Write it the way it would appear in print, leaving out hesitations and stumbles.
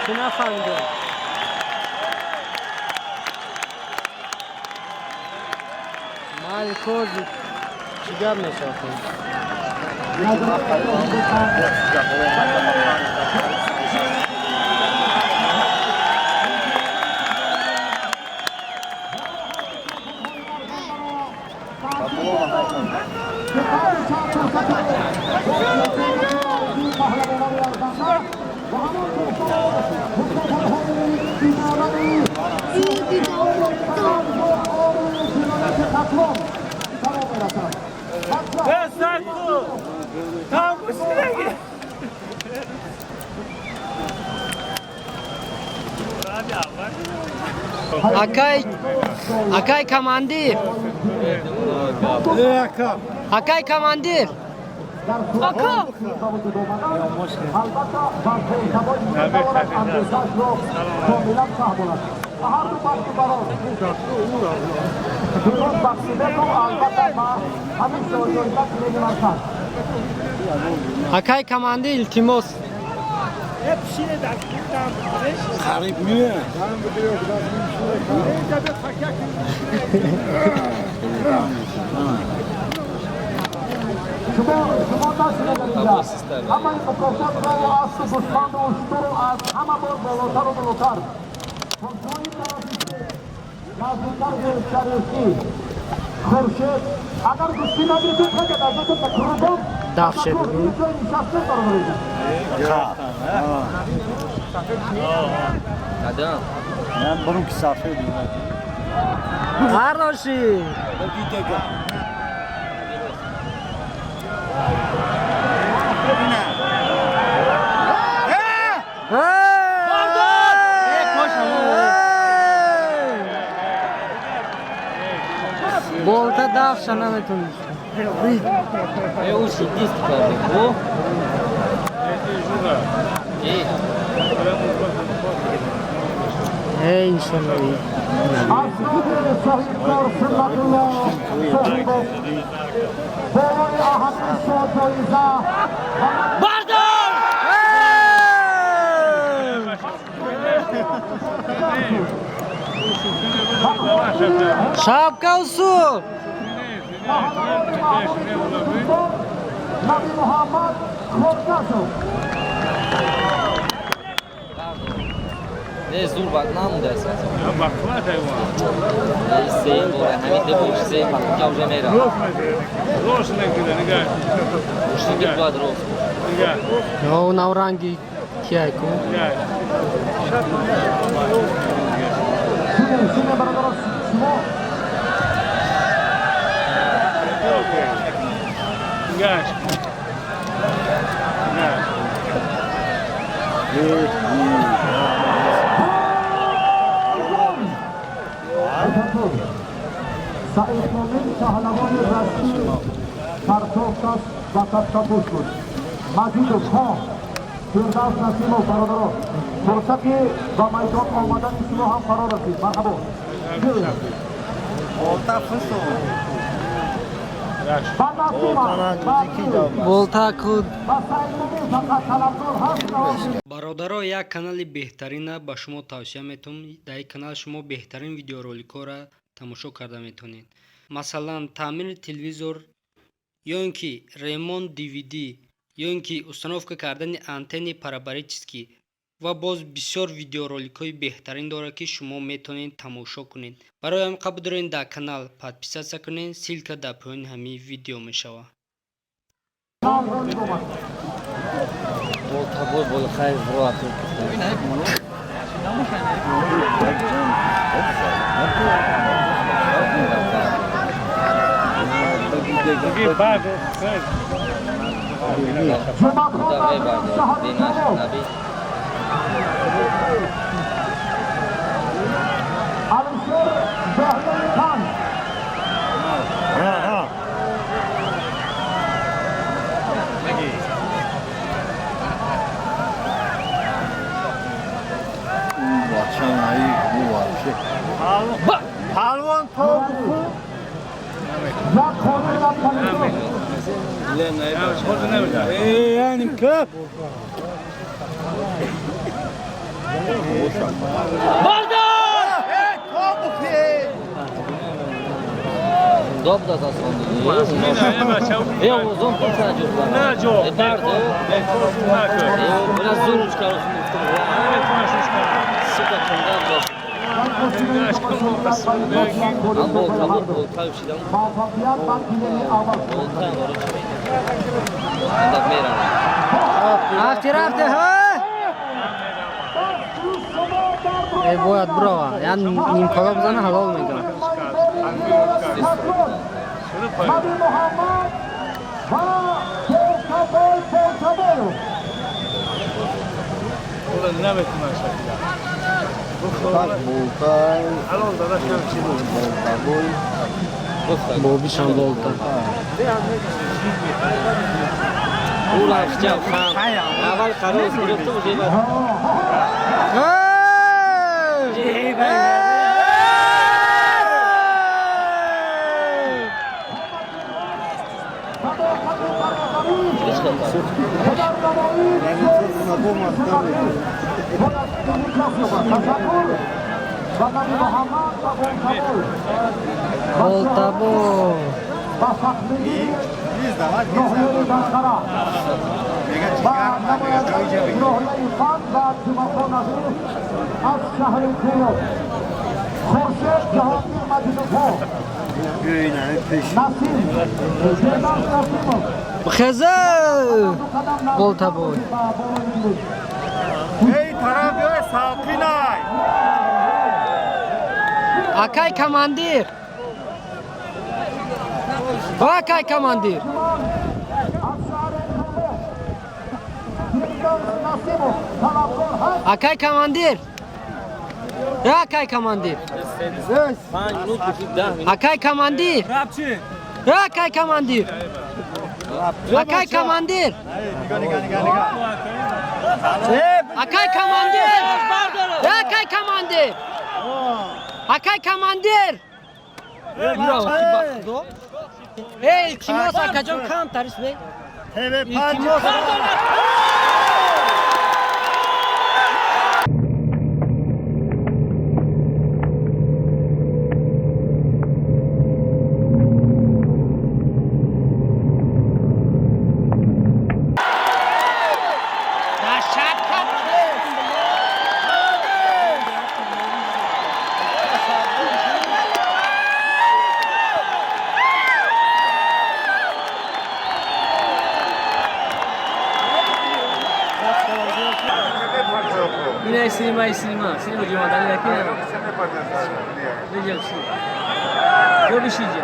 Чӣ нафаҳмидем? Майли, кози чӣ гап мешавад? Акай, акай командир, акай командир. Ака! Акай командир, илтимос. Ҳамаи мукофотро асу гӯсфанду уштуру аз ҳама бор болотару болотар хуршои наздиктар гирифтарӯсӣ Хуршед, агар гӯштӣ нагирифтед, хагад аз кругом. Даф шед. Нишаста бародаред. Ман бурум ки сафед. Хороший. Болта дафша наметонист. Eu citist care cu. Ei, Эй, иншалло. Соҳибкор Суннатулло Соҳибов болои оҳанги ҷоиза. Бардор! Шапка усул! Наби Муҳаммад Хурдашов. Ne зур бак намудааст. Се бора ҳамин де бош се пахка уже мера. Рост мегирад, нигоҳ. Гӯштиги бояд рост. Нигоҳ. Ё навранги кияй ку? Нигоҳ. Шуне, бародаро, шумо. Нигоҳ. Нигоҳ. Саид Мумин паҳлавони расмӣ партофтааст ба кафкапӯш буд. Маҷидов ҳо Фирдавс Насимов, бародаро, фурсати ба майдон омадани шумо ҳам фаро расид. Марҳабо. Болта фусу. Ба Насима. Болта ку. Ба Саид Мумин фақат талабдор ҳаст. Бародаро, як канали беҳтарина ба шумо тавсия метавонам. Дар ин канал шумо беҳтарин видеороликҳоро тамошо карда метавонед. Масалан, таъмири телевизор ё ин ки ремонт DVD, ё ин ки установка кардани антенни параболический ва боз бисёр видеороликҳои беҳтарин дорад, ки шумо метавонед тамошо кунед. Барои ҳамин қабул доред, дар канал подписаться кунед. Ссылка дар поёни ҳамин видео мешавад. Болта боз бол хайр роат. Диги баъд. Ҷумъахон. Да мебард. Бинаш наби. Алишер, ноҳияи Панҷ. Ҳа, ҳа. Диги. Бача наи бу вообще. Палвон то Як қонун, як палитон. Худ намедонад. Э, яъни кап. Доб дад асон. Е, озон пул таҷуб. На ҷо. Бард. Накун. Бира зуруш карос муфтум. Сука кунда бош. Ман болта буд, болта шидам. Муваффақият бар килеми аввал. Болта вора чи мекунад? Мерам. Рафти, рафти, ҳа! Э, бояд бирова. Я нимкола бизана, ҳалол мекунам. Наби Муҳаммад ва Болтабой Болтабоев. Наметунам. Так болтай. Ҳалол дадаш чӣ буд? Болтабой. Бобишам болта. Улахча хан. Аввал қарор гирифта уже баъд. Ташаккур ба Наби Муҳаммад ва Болтабой. Болтабой. Ба Фахриддин ноҳияи Данғара ва намояндаи ноҳияи Фанд ва Ҷумъахон Назиров аз шаҳри Кӯлоб. Хуршед Ҷаҳонгир Маҷидовҳо. Насим Фирдавс Насимов. Бихеза! Болтабой. Эй, тараф биёй, салқинай. Акай командир! Акай командир! Аз шаҳри Кӯлоб. Фирдавс Насимов талабкор ҳаст. Акай командир! Акай командир! 5 минут бушид, 10 минут. Акай командир! Акай командир! Акай командир! Акай командир! Акай командир! Акай командир! Эй, илтимос, акаҷон, камтарис бе. ТВ Илтимос. Ина синема, синема ҷумадани яки на. Беҷал си. Бо бишиҷа.